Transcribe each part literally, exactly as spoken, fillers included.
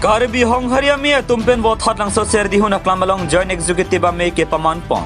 Karbi Honghari Amei atum pen Vothatlangso Serdihun Aklam along Joint Executive Amei kepaman pon.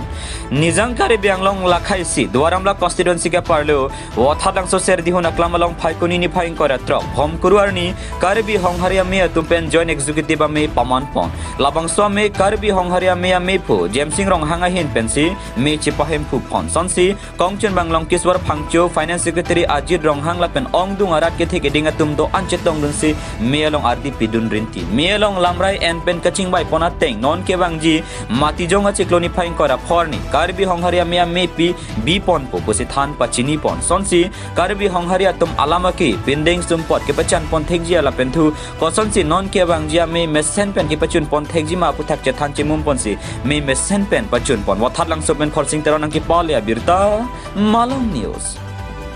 Nijang Karbi Anglong lakhai isi Duar Amla constituency ke parlo Vothatlangso Serdihun Aklam along Phaikuni niphai ingkoi ra throk Bhomkuru arni Karbi Honghari Amei atum pen Joint Executive Amei paman pon. Labangso amei Karbi Honghari Amei ameiphu Jemsing Ronghang ahin pensi mei chepahemphu pon. Sonsi kongchunbang Longkiswar Phangcho, Finance Secretary Ajit Ronghang lapen ongdung arat kethe keding atum do-an chetongdunsi mei along ardi pidun rinti. Mei along lamrai en pen kachingvai pon ateng non kevangji Matijong achiklo niphai ingkoi ra phongo arni Karbi Honghari Amei ameipi bi ponpo pusi than pachini pon. Sonsi Karbi Honghari atum alam ake pindeng sumpot kepachan pon thekji lapen thu kosonsi non kevangji amei mesen pen kepachun pon thekji ma aputhak chethan chimum ponsi mei mesen pen pachun pon. Vothatlangso pen Khorsing Teron nangkepale abirta, Malong News.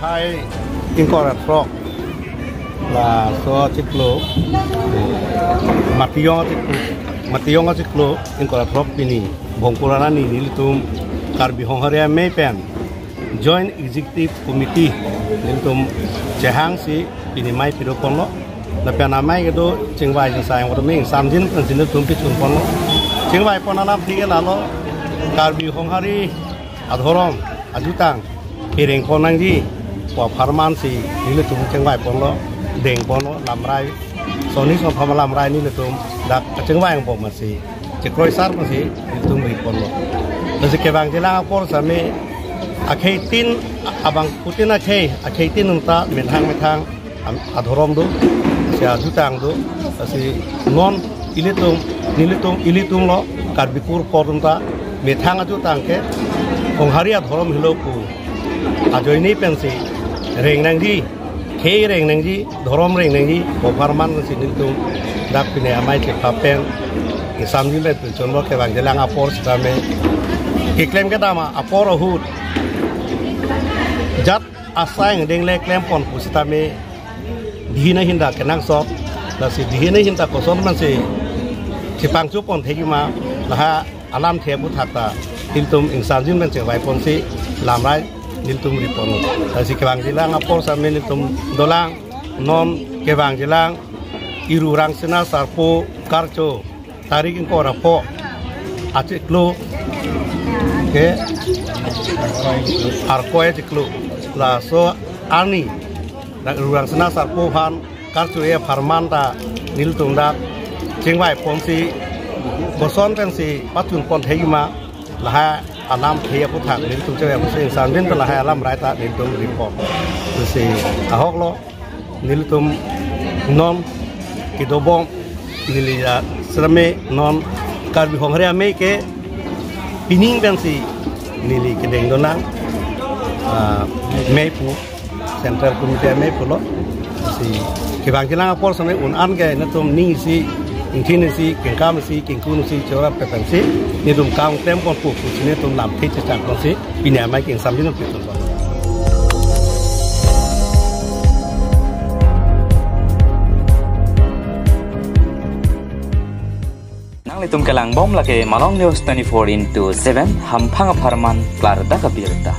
Hai ingkoi ra throk, laso achiklo, Matijong achiklo, Matijong achiklo ingkoi ra throk pini Bhomkuru arni nelitum Karbi Honghari Amei pen Joint Executive Committee nelitum chehangsi pini mei pido ponlo. Lapen amei kedo chingvai jingsai water ming samjin pensi nelitum pichun ponlo. Chingvai pon alam thik lalo Karbi Honghari adhorom ajutang kereng pon nangji pu apharman si nelitum chingvai ponlo, deng ponlo, lamrai soni sonthom alamrai nelitum dak kachingvai ang pon masi chekroi sar masi nelitum ri ponlo. Lasi kevangjilang apor same akhei tin abangphutin akhei, akhei tin unta methang methang am-, adhorom do, si ajutang do, si non ilitum, nelitum, ilitum lo, Karbi kur por unta, methang ajutang ke, Honghari adhorom helo pu ajoine pensi reng nangji, khei reng nangji, dhorom reng nangji pu apharman si nelitum dak pini amei chepha pen, ingsam jin pen pinchonlo. Kevangjilang apor sitame, keklem kedam apor ahut, jat asai angdeng le klem pon pusitame, dihin ahin ta kenangsot, lasi dihin ahin ta koson mansi chepangcho pon thekji ma, lahai alamthe aputhak ta nelitum ingsam jin pen chevai ponsi lamrai nelitum ri ponlo. Lasi kevangjilang apor same nelitum dolang, non kevangjilang Iru Rangsina Sarpo Karcho tarik ingkoi ra pho achiklo ke Arkoi achiklo, laso arni Iru Rangsina Sarpo aphan karcho-e apharman ta nelitum dak chingvai ponsi koson pensi pachun pon thekji ma, lahai alamthe aputhak nelitum chevai ponsi ingsam jin pen lahai alamrai ta nelitum ri pon. Lasi ahok lo, nelitum non kedobom neli ya serame non Karbi Honghari Amei ke pining pensi neli kedeng donang, ah, meiphu, Central Committee ameiphu lo. Si kevangjilang apor same un-an ke nelitum ning isi, ingthin isi, kengkam isi, kengkun isi, chora pepensi nelitum kangklem ponpo pusi nelitum lamthe chechang ponsi pini amei ke ingsam jin pen pinchonlo. Nanglitum kelangbom lake Malong News twenty-four into seven, hamphang apharman klardak abirta.